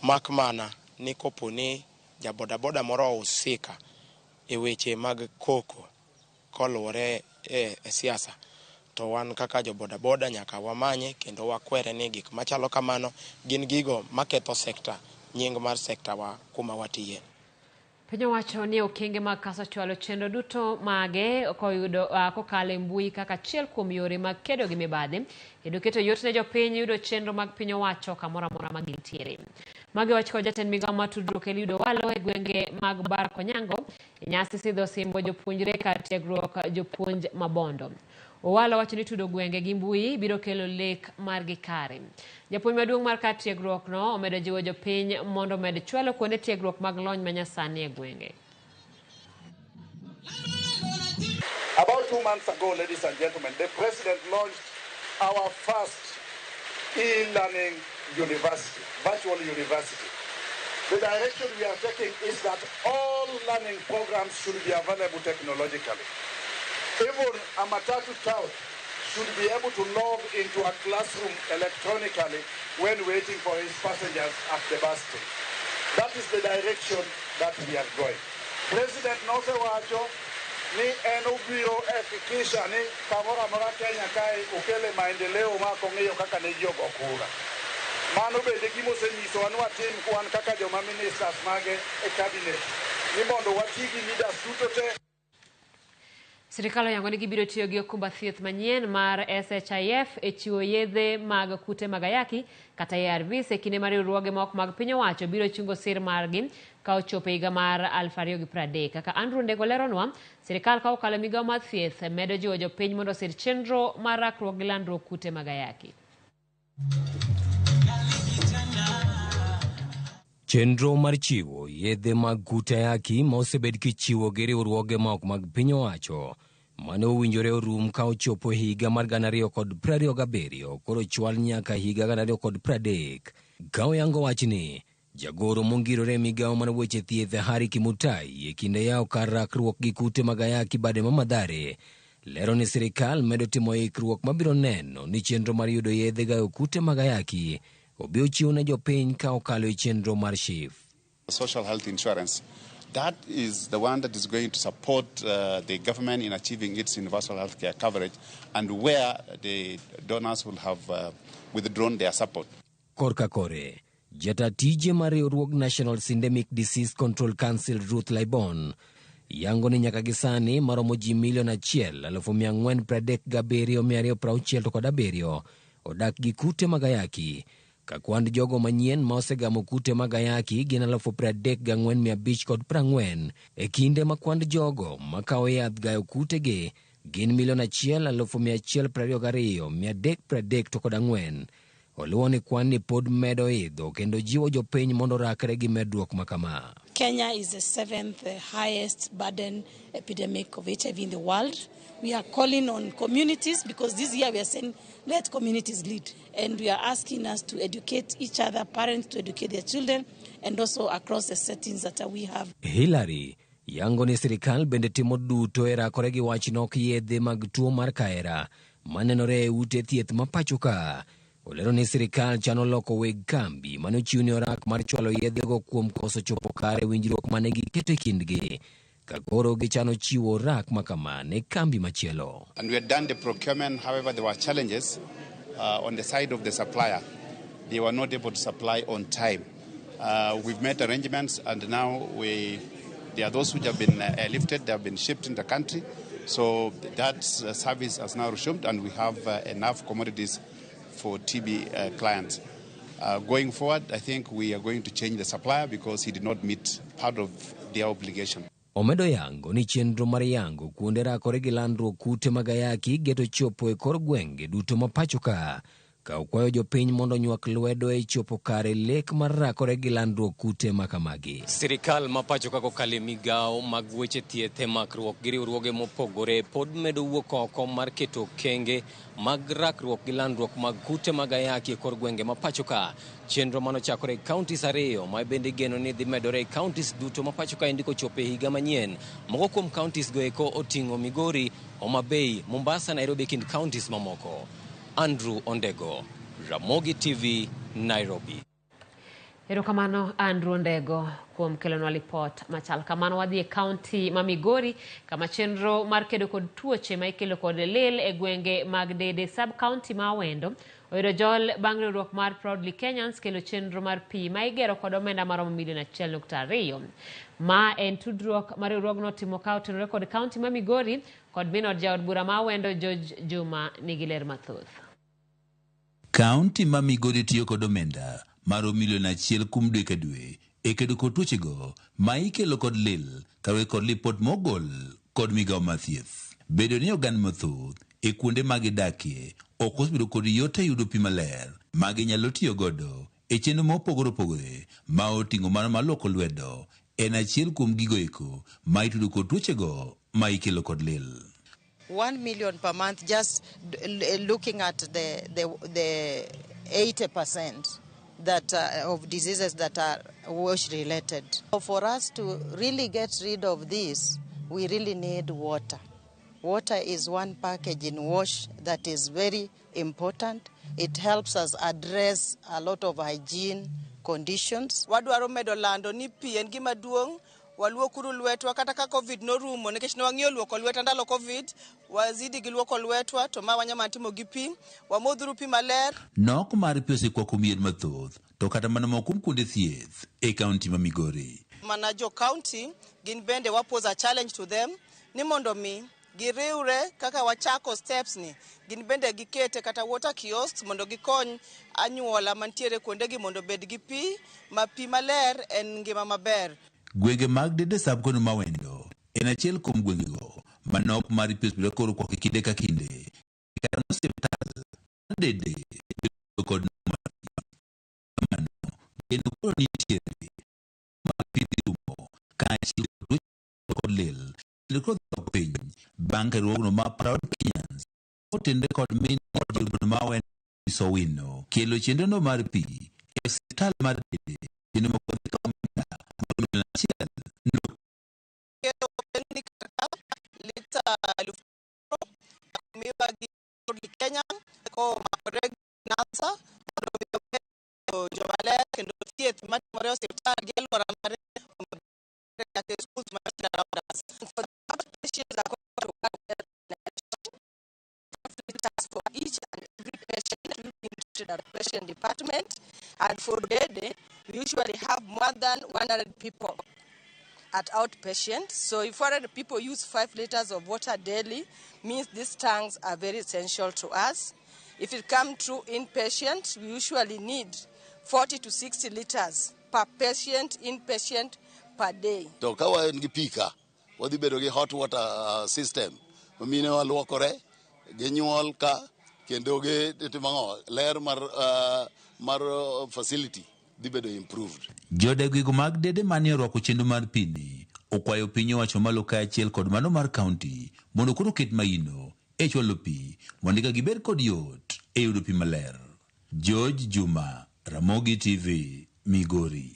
Mak mana ni kopo ni ja bodaboda moro ohusika e weche mag koko koluwore e siasa, to wan kaka jo bodaboda nyaka wamanye kendo wakwere ni gik machalo kamano gin gigo maketho sekta, nying mar sekta wa kuma watiye. Piny owacho ni okenge mag kaso chwalo chenro duto mage koyudo kokalo e mbui kaka achiel kuom yore mag kedo gi mibadhi kendo keto yot ne jopiny yudo chenro mag piny owacho kamoro amora ma gintiere. Magi wach kod jatend migao mar tudruok Eliud Owalo e gwenge mag Bar Konyango e nyasi sidho osimbo jopuonjre kar tiegruok jopuonj Mabondo. Owalo wacho ni tudo gwenge gi mbui biro kelo lek margi kare. Japuonj maduong' mar kar tiegruok no omedo jiwo jopiny mondo omed chwalo kuonde tiegruok mag lony manyasani e gwenge. About 2 months ago, ladies and gentlemen, the president launched our first e-learning university, virtual university. The direction we are taking is that all learning programs should be available technologically. Even a matatu tout should be able to log into a classroom electronically when waiting for his passengers at the bus stop. That is the direction that we are going. President nosewacho ni en obiro hakikisha ni kamoro amora Kenya kae okele maendeleo ma ok ong'iyo kaka ne ji ogo kura. Mano bende gima osenyisowa ni watim wan kaka joma ministers mage e cabinet ni mondo wati gi leaders duto te. Sirikal oyango ni gibiro tiyo gi okumba thieth manyien mar SHIF e chiwo yedhe mag kute mag ayaki kata ARVs e kinde ma riwruoge moko mag piny owacho biro chungo sir margi ka ochopo e higa mar 2030. Kaka Andrew Ndego leronwa, sirikal ka okalo e migao mar thieth medo jiwo jopiny mondo osir chenro mar rakruok gi landruok kute mag ayaki. Chenro mar chiwo yedhe mag kute ayaki ma osebed kichiwo gi riwruoge ma ok mag piny owacho mane owinjore orum ka ochopo higa mar 2027 koro chwal nyaka higa 2030. Ka oyango wachni, jagoro mongirore e migao mar weche thieth Harry Kimutai e kinde yawo kar rakruok gi kute mag ayaki bade ma Mathare lero ni sirikal medo timo ikruok mabiro neno ni chenro mar yudo yedhe gayo kute mag ayaki obi ochiw ne jopiny ka okalo e chenro mar SHIF. Social health insurance, that is the one that is going to support the government in achieving its universal health care coverage, and where the donors will have withdrawn their support. Korka kore, jata tije mar riwruog National Syndemic Disease Control Council Ruth Laibon yango ni nyaka gi sani maromo ji milion 1,437,267 odak gi kute mag ayaki, ka kwand jogo manyien ma osegamo kute mag ayaki gin 34,540 e kinde ma kwand jogo makawo yath gayo kutegi gin milion 1,122,334. Oluwo ni kwan ni pod medo idho kendo jiwo jopiny mondo orakre gi medruok ma kama. Kenya is the 7th highest burden epidemic of HIV in the world. We are calling on communities because this year we are saying let communities lead. And we are asking us to educate each other, parents to educate their children, and also across the settings that we have. Hillary yango ni sirikal bende timo duto e rakore gi wach nok yedhe mag tuo mar kaera manenore e ute thieth ma pacho ka. Olero ni sirikal chano loko weg kambi mane ochiw ne orak mar chwalo yedhego kuom koso chopo kare winjruok mane giketo e kindgi, ka koro gichano chiwo orak makama ne kambi machielo. And we had done the procurement, however, there were challenges on the side of the supplier. They were not able to supply on time. We've made arrangements, and now there are those which have been airlifted, they have been shipped in the country. So that service has now resumed, and we have enough commodities for TB clients. Going forward, I think we are going to change the supplier because he did not meet part of their obligation. Omedo yango ni chenro mar yango kuonde rakore gi landruok kute mag ayaki geto chopo e kor gwenge duto ma pacho ka ka okwayo jopiny mondo onywak lwedo e chopo kare lek mar rakore gi landruok kute ma kamagi. Sirikal ma pacho ka kokalo e migawo mag weche thieth e makruok gi riwruoge mopogore pod medo wuok oko mar keto okenge mag rakruok gi landruok mag kute mag ayaki e kor gwenge ma pacho ka. Chenro manochakore e counties 2 ma bende igeno ni dhi medore e counties duto ma pacho ka endi kochopo e higa manyien. Moko kuom counties go eko oting'o Migori, Homa Bay, Mombasa, Nairobi kind counties mamoko. Andrew Ondego, Ramogi TV, Nairobi. Erokamano Andrew Ondego kuom kelonwa lipot machal kamano. Wadhi e kaunti ma Migori kama chenro mar kedo kod tuoche ma ikelo kod lil e gwenge mag Dede sub county ma Awendo oyudo jol bang' riwruok mar Proudly Kenyans kelo chenro mar pi ma igero kod omenda maromo milion 1.2. Ma en tudruok ma riwruogno timo ka otenore kod kaunti ma Migori kod min od jaod bura ma Awendo George Juma nigi ler mathoth. Kaunti ma Migori tiyo kod omenda maro milion 1 kuom dwe ka dwe e kedo kod tuochego ma ikelo kod lil kaluwore kod lipot mogol kod migawo mar thieth. Bedo ni oganda mathoth e kuonde ma gidakie ok osebedo kod yot e yudo pi maler ma ginyalo tiyo godo e chenro mopogore opogore ma oting'o mano mar luoko lwedo en achiel kuom gigo eko ma itudo kod tuochego ma ikelo kod lil. 1 million per month, just looking at the 80% that of diseases that are wash related. So for us to really get rid of this, we really need water. Water is one package in wash that is very important. It helps us address a lot of hygiene conditions. Wadwaro medo lando ni pi en gima duong', waluokuru lwetwa kata ka COVID norumo nikech ne wang'iyo luoko lwetwa ndalo COVID, wazidi gi luoko lwetwa to ma wanyalo timo gi pi, wamodhuru pi maler. Nok mar pi osekwako mier mathoth to kata mana moko kuom kuonde thieth e kaunti ma Migori. Mana jo county gin bende wa pose a challenge to them ni mondo mi giriwre kaka wachako steps ni gin bende gikete kata water kiosks mondo gikony anyuola mantiere kuondegi mondo bed gi pi ma pi maler en ngima maber. Gwenge mag Dede sub county ma Awendo en achiel kuom gwengego ma nok mar pi osebedo koro kwako kinde ka kinde. Kata osiptal mar Dede bedo kod nok mar pi. Kamano, geno koro nitiere mar pi dhi rumo kaachiel kod tuoche kod lil kendo koro dok piny bang' ka riwruogno mar Proud Kenyans otenore kod min od ma Awendo Sowino kelo chenrono mar pi e osiptal mar Dede kendo moko dhi kawo omenda mar milion 1. Lita 1000 miwa gi Kenya komakore gi NASA mondo mi obed joma ler kendo thieth matimore e osiptal gi alwora mare nyaka e schools mantiere around us. For the outpatients according to World Health Organization, liters for each and every patient being treated at patient department, and for Dede, we usually have more than 100 people at outpatient. So if 400 people use 5 liters of water daily, means these tanks are very essential to us. If it comes through inpatient, we usually need 40 to 60 liters per patient, inpatient per day. To ka wan gi pi ka, wadhi bedo gi hot water system. Mine waluokore, ginyuol ka, kendo gitimo ang'o? Ler mar facility dhi bedo improved. Jodegwego mag Dede mane orwako chenro mar pi ni okwayo piny owacho malo kaachiel kod mano mar kaunti mondo koro oket maino e chwalo pi mondo eka gibed kod yot e yudo pi maler. George Juma, Ramogi TV, Migori.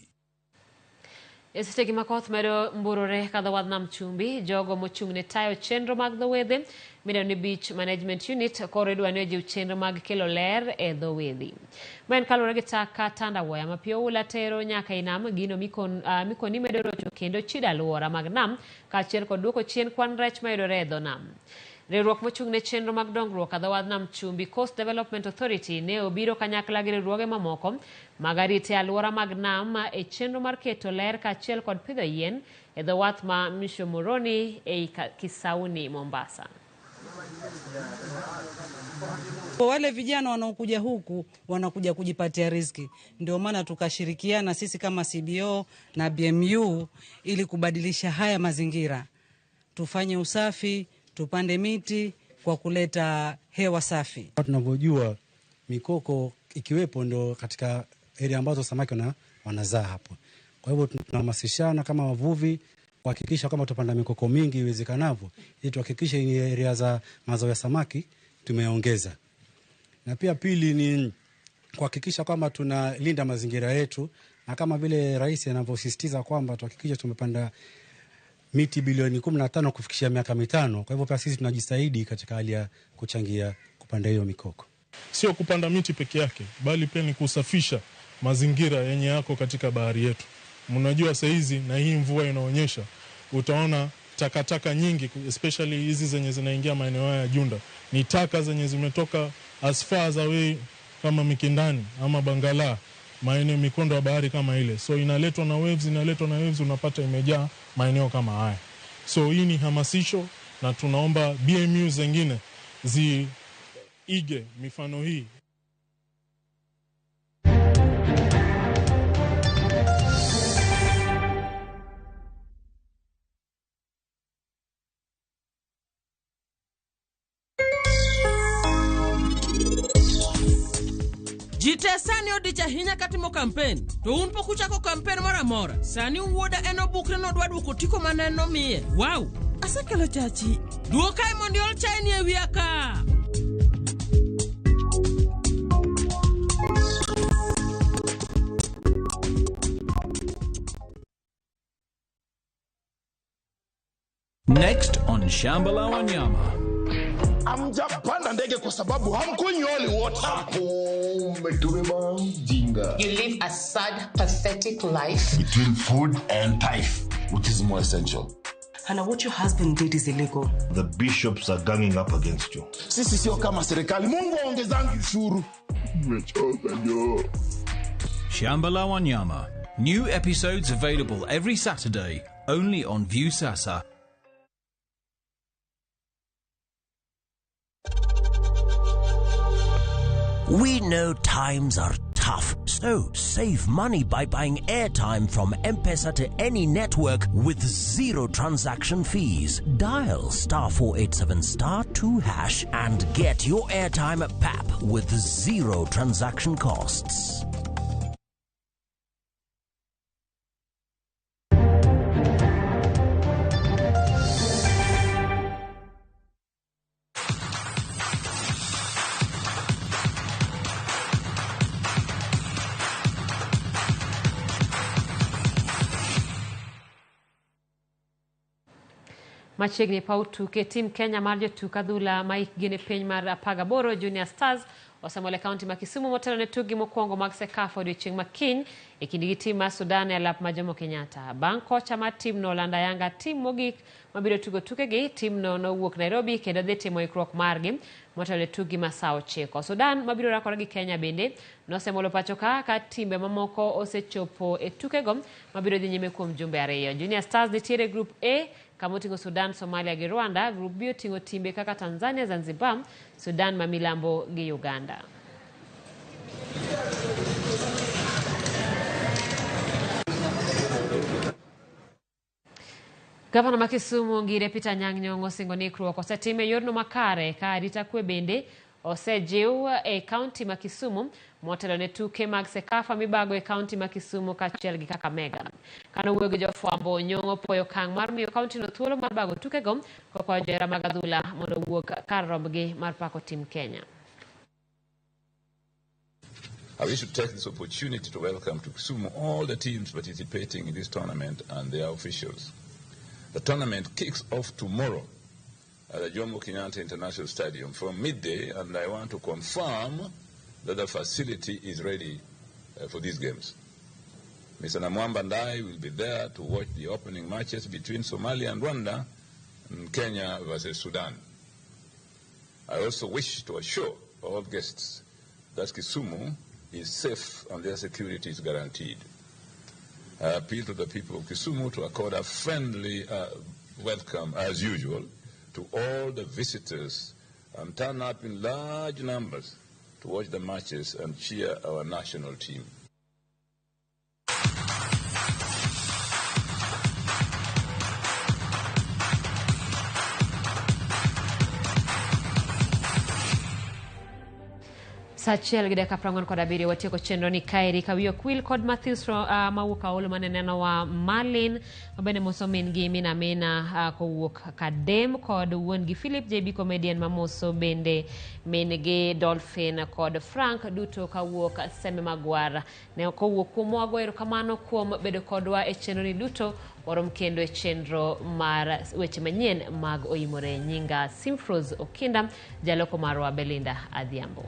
E sechegi ma koth medo mburore kadho wadh nam chumbi, jogo mochung' ne tayo chenro mag dho wedhe midendo ni Beach Management Unit koro idwa ni ojiw chenro mag kelo ler e dho wedhe. Ma en kaluwore gi taka tandawuoya ma pi oula tero nyaka e nam, gino mikoni medo rocho kendo chido alwora mag nam kaachiel kod duoko chien kwan rech mayudore e dho nam. Riwruok mochung' ne chenro mag dongruok e dho wadh Nam Chumbi Coast Development Authority ne obiro kanyakla gi riwruoge mamoko mag arita e alwora mag nam e chenro mar keto ler kaachiel kod pidho yien e dho wath ma Mshomoroni ei Kisauni, Mombasa. Kwa wale vijana wanaokuja huku wanakuja kujipatia riziki, ndio maana tukashirikiana sisi kama CBO na BMU ili kubadilisha haya mazingira, tufanye usafi, tupande miti kwa kuleta hewa safi. Tunavyojua mikoko ikiwepo ndo katika area ambazo samaki wanazaa hapo. Kwa hivyo tunahamasishana kama wavuvi kuhakikisha kama tupanda mikoko mingi iwezekanavyo ili tuhakikishe ni area za mazao ya samaki tumeongeza. Na pia pili ni kuhakikisha kwamba tunalinda mazingira yetu, na kama vile rais anavyosisitiza kwamba tuhakikishe tumepanda miti bilioni 15 kufikishia miaka 5. Kwa hivyo pia sisi tunajitahidi katika hali ya kuchangia kupanda hiyo mikoko. Sio kupanda miti peke yake, bali pia ni kusafisha mazingira yenye yako katika bahari yetu. Mnajua saa hizi na hii mvua inaonyesha, utaona takataka nyingi, especially hizi zenye zinaingia maeneo haya ya Junda, ni taka zenye zimetoka as far as away kama Mikindani ama Bangala, maeneo mikondo ya bahari kama ile. So inaletwa na waves, unapata imejaa maeneo kama haya. So hii ni hamasisho, na tunaomba BMU zingine ziige mifano hii. Ji te sani odich ahinya katimo kampen, to un pok uchako kampen moro amora. Sani wuoda en obukre nodwa duoko otiko mane en nomiye. Wow! Asekelo chachi. Duok kae mondo iol chaeni e wiya ka. Next on Shamba la Wanyama. Hamjapanda ndege kwa sababu hamkunywi holy water. Umetubeba mjinga. You live a sad, pathetic life. Between food and tithe, which is more essential? Hannah, what your husband did is illegal. The bishops are ganging up against you. Sisi sio kama serikali. Mungu aongezangi ushuru. Nimechoka jo. Shamba la Wanyama. New episodes available every Saturday, only on Viusasa. We know times are tough, so save money by buying airtime from M-Pesa to any network with zero transaction fees. Dial *487*2# and get your airtime at PAP with zero transaction costs. Machiegni paw tuke tim Kenya mar jotuk adhula ma hikgi ni piny mar 18 Junior Stars osemolo e kaunti ma Kisumu motelo ne tukgi mokwongo mag CECAFA odiochieng' ma kiny e kindgi gi tim mar Sudan e alap ma Jomo Kenyatta. Bang' kocha mar timno olando ayanga tim mogik mabiro tugo tukegi, timno nowuok Nairobi kendo dhi timo ikruok margi motelo ne tukgi ma saa 9. Sudan mabiro rakore gi Kenya bende nosemolo pacho ka timbe mamoko osechopo e tukego mabiro dhi nyime kuom jumbe 2. Junior Stars nitiere Group A kama oting'o Sudan, Somalia gi Rwanda. Group B oting'o timbe kaka Tanzania, Zanzibar, Sudan ma milambo gi Uganda. Gavana ma Kisumu Ngire Peter Anyang' Nyong'o osingo ni ikruok osetim e yorno makare ka arita kwe bende osejiw e kaunti ma Kisumu motelo ne tuke mag CECAFA mibago e kaunti ma Kisumu kaachiel gi Kakamega. Kanowuoyo gi jofwambo, Nyong'o opoyo okang' mar miyo kauntino thuolo mar bago tukego kokwayo johera mag adhula mondo owuog kar rombgi mar pako tim Kenya. I wish to take this opportunity to welcome to Kisumu all the teams participating in this tournament and their officials. The tournament kicks off tomorrow at the Jomo Kenyatta International Stadium from midday, and I want to confirm that the facility is ready for these games. Mr. Namwamba and I will be there to watch the opening matches between Somalia and Rwanda and Kenya versus Sudan. I also wish to assure all guests that Kisumu is safe and their security is guaranteed. I appeal to the people of Kisumu to accord a friendly welcome, as usual, to all the visitors and turn up in large numbers to watch the matches and cheer our national team. Saa achiel gi dakika 47 watieko chenro ni kaeri ka wiyi ok wil kod Matthews mawuok Aolo mane nenowa Marlin mabende moso min gi min Amina kowuok Kadem kod wuon gi Philip JB comedian mamoso bende min gi Dolphin kod Frank duto kawuok Seme Magwar ne kowuok kuom wago erokamano kuom bedo kodwa e chenro ni duto warom kendo e chenro mar weche manyien mag Oimore. Nyinga Simfros Okinda, jaloko marwa Belinda Adhiambo.